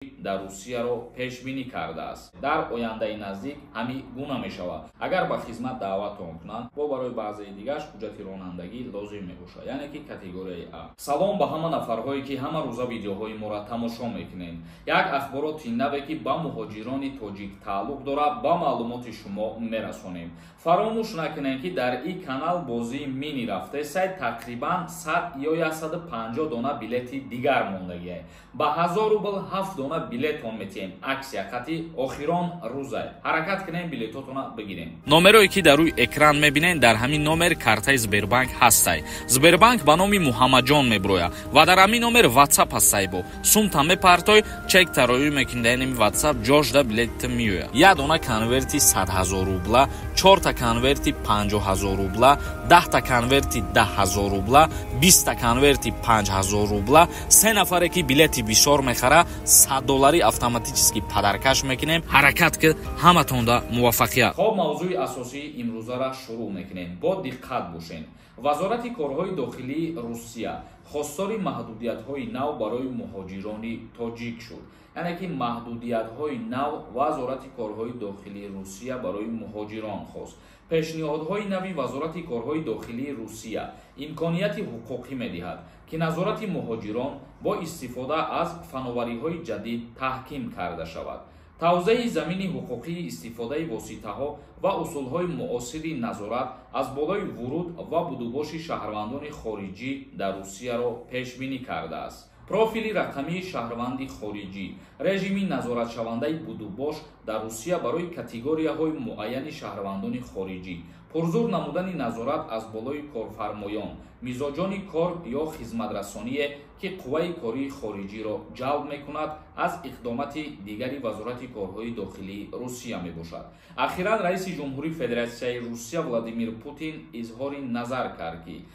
Дар Русияро пешбинӣ кардааст. Дар ояндаи наздик ҳамин гуна мешавад. Агар ба хизмат даъватон кунанд, бо барои баъзеи дигаш ҳуҷҷати ронандагӣ лозим мебошад, яъне ки категорияи А. Салом ба ҳама нафарҳое, ки ҳама рӯза видеоҳои моро тамошо мекунед. Як ахбороти наве, ки ба муҳоҷирони тоҷик тааллуқ дорад, ба маълумоти шумо мерасонем. Фаромӯш накунед, ки дар ин канал бозии мини рафтесай, тақрибан 100 ё 150 дона билети дигар мондагиай. Ба 1000 рубл 7 дона билетон метиҳем. Акция қати охирон рӯзай. Ҳаракат кунем, билетотона бигирем. Номерое, ки дар рӯи экран мебинед, дар ҳамин номер картаи Сбербанк ҳастай. Сбербанк ба номи Муҳаммадҷон мебурояд ва дар ҳамин номер Ватсап ҳастай. Бо сумта мепартой, чек тароӣ мекунӣ, дар ин Ватсап ҷошда билетта меояд. Як дона конверти 100 000 рубла, чорта конверти 50 000 рубла, 10-та конверти 10 000 рубла, 20-та конверти 5000 рубла. Се нафаре, ки билети бисёр мехара, 100 доллари автоматически подарка ш мекунем. Ҳаракат ки, ҳаматонда муваффақият. Хоб, мавзӯи асосии имрӯзара шурӯъ мекунем. Бо диққат бошед. Вазорати корҳои дохилии Русия хостори маҳдудиятҳои нав барои муҳоҷирони тоҷик шуд. Яъне ки маҳдудиятҳои нав Вазорати корҳои дохилии Русия барои муҳоҷирон хост. Пешниҳодҳои нави Вазорати корҳои дохилии Русия имконияти ҳуқуқӣ медиҳад, ки назорати муҳоҷирон бо истифода аз фановариҳои ҷадид таҳким карда шавад. Тавзеҳи замини ҳуқуқии истифодаи воситаҳо ва усулҳои муосири назорат аз болои вуруд ва будубоши шаҳрвандони хориҷӣ дар Русияро пешбинӣ кардааст. Профили рақамии шаҳрванди хориҷӣ, режими назоратшавандаи будубош дар Русия барои категорияҳои муайяни шаҳрвандони хориҷӣ, пурзур намудани назорат аз болои корфармоён, мизоҷони кор ё хизматрасоние, ки қувваи кории хориҷиро ҷалб мекунад, аз иқдомати дигари Вазорати корҳои дохилии Русия мебошад. Ахиран раиси ҷумҳурии Федератсияи Русия Владимир Путин изҳори назар кард, ки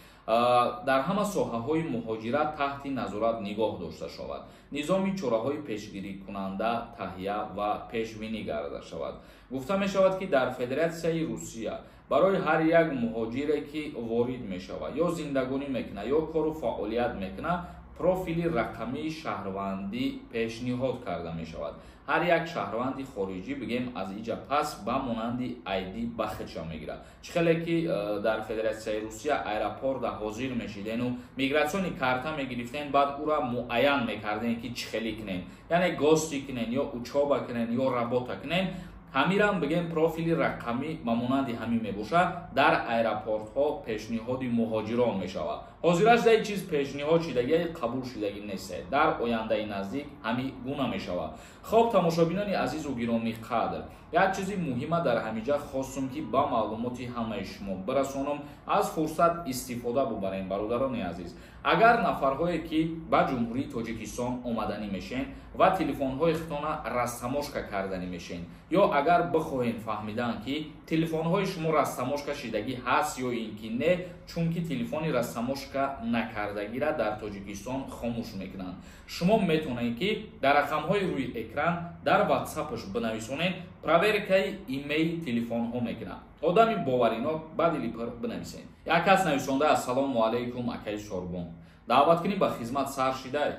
дар ҳама соҳаҳои муҳоҷират таҳти назорат нигоҳ дошта шавад, низоми чораҳои пешгирикунанда таҳия ва пешбинӣ гарда шавад. Гуфта мешавад, ки дар Федератсияи Русия барои ҳар як муҳоҷире, ки ворид мешавад, ё зиндагонӣ мекунад, ё кору фаъолият мекунад, профили рақамии шаҳрвандӣ пешниҳод карда мешавад. Ҳар як шаҳрванди хориҷӣ, бигем, аз иҷа пас ба монанди ID ба худша мегирад. Чӣ хеле ки дар Федератсияи Русия аэропорта ҳозир мешидену миграционный карта мегирифтен, баъд ӯра муайян мекарден, ки чӣ хеле кунен, яъне гости кунен ё учёба кунен ё работа кунен. Ҳамирам, бигем, профили рақамӣ ба монанди ҳамин мебошад, дар аэропортҳо пешниҳоди муҳоҷирон мешавад. Ҳозираш дар чиз пешниҳод шидагӣ, қабул шидагӣ нест, дар ояндаи наздик ҳамин гуна мешавад. Хоб, тамошобинони азизу гиромӣ қадр, як чизи муҳима дар ҳамиҷа хостум, ки ба маълумоти ҳамаи шумо бирасонам. Аз фурсат истифода бубарем, бародарони азиз. Агар нафарҳое, ки ба Ҷумҳурии Тоҷикистон омаданӣ мешен ва телефонҳои худтона растаможка карданӣ мешен, ё агар бихоҳем фаҳмидан, ки телефонҳои шумо растаможка шидагӣ ҳаст ё ин ки не, чунки телефони растаможка накардагира дар Тоҷикистон хомӯш мекунанд, шумо метавонед, ки дар рақамҳои рӯи экран дар Ватсапаш бинависонед. Проверка и IMEI телефонҳо мекунад одами боваринок. Ба дили пир бинависед. Як кас нависонда: «Ассалому алайкум, акаи Сорбон, даъваткунӣ ба хизмат сар шидай?»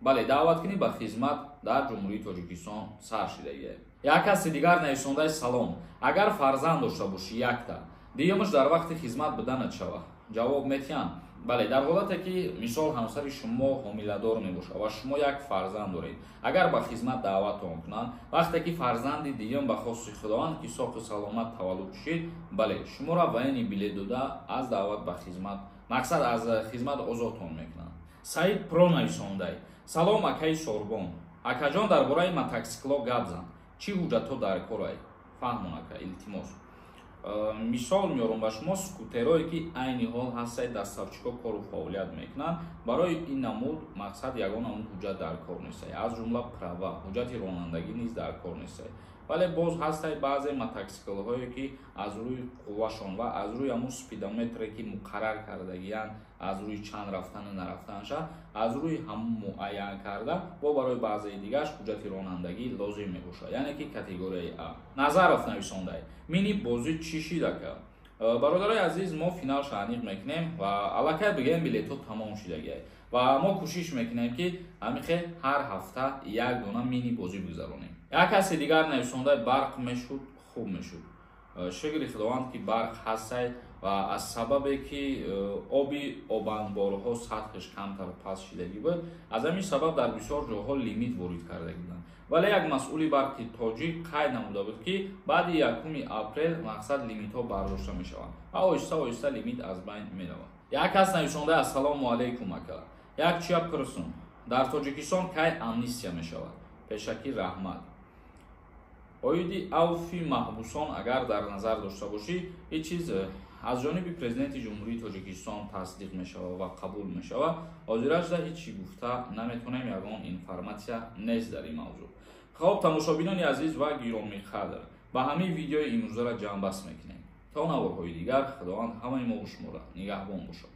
Бале, даъваткунӣ ба хизмат дар Ҷумҳурии Тоҷикистон сар шидагия. Як каси дигар нависондаи: «Салом, агар фарзанд дошта бошӣ якта, дуюмаш дар вақти хизмат биданат шава, ҷавоб метиҳанд?» Бале, дар ҳолате ки, мисол, ҳамсари шумо ҳомиладор мебошад ва шумо як фарзанд доред, агар ба хизмат даъватон кунанд, вақте ки фарзанди дуюм ба хости Худованд ки соқу саломат таваллуд шид, бале, шуморо военный билет дода, аз даъват ба хизмат, мақсад, аз хизмат озодтон мекунанд. Саид Про нависондай: «Салом, акаи Сорбон. Акаҷон, дар бораи мотоцикло гап зан, чӣ ҳуҷҷатҳо дар корай, фаҳмон, ака, илтимос». Мисол меорам ба шумо: скутерое, ки айни ҳол ҳастаи, доставщик о кору фаъолият мекунанд, барои ин намуд, мақсад, ягон намуд ҳуҷҷат дар кор нестай, аз ҷумла права, ҳуҷҷати ронандагӣ низ дар кор нестай. Вале боз ҳастай баъзе мотоциклҳое, ки аз рӯи қуввашон ва аз рӯи ҳамун спидометре, ки муқаррар кардагиянд, аз рӯи чанд рафтану нарафтанша, аз рӯи ҳамун муайян карда, бо барои баъзеи дигараш ҳуҷҷати ронандагӣ лозим мебошад, яъне ки категорияи А. Назаров нависондай: «Мини бозӣ чӣ шид, ака?» Бародарои азиз, мо финалша аниқ мекунем ва аллакай, бигем, билетҳо тамом шидагиай. Ва мо кӯшиш мекунем, ки ҳамихе ҳар ҳафта як дона мини бозӣ гузаронем. Як каси дигар нависондаи: барқ мешуд, хуб мешуд. Шукри Худованд, ки барқ ҳастай ва аз сабабе ки оби обанборҳо сатҳаш камтар паст шидагӣ буд, аз ҳамин сабаб дар бисёр ҷойҳо лимит ворид карда буданд. Вале як масъули барқи тоҷик қайд намуда буд, ки баъди 1 апрел мақсад лимитҳо бардошта мешаванд ва оҳиста оҳиста лимит аз байн меравад. Як кас нависонда: ассалому алайкум, ака, як чия пурсум: дар Тоҷикистон кай амнистия мешавад? Пешакӣ раҳмат. Оиди авфи маҳбусон агар дар назар дошта бошӣ, ҳеҷ чиз аз ҷониби Президенти Ҷумҳурии Тоҷикистон тасдиқ мешавад ва қабул мешавад. Ҳозирашда ҳеҷ чӣ гуфта наметавонем, ягон информатсия нест дар ин мавзӯъ. Хоб, тамошобинони азиз ва гиромиқадр, ба ҳамин видеои имрӯзаро ҷамъбаст мекунем. То наворҳои дигар Худованд ҳамаи мо шуморо нигаҳбон бошад.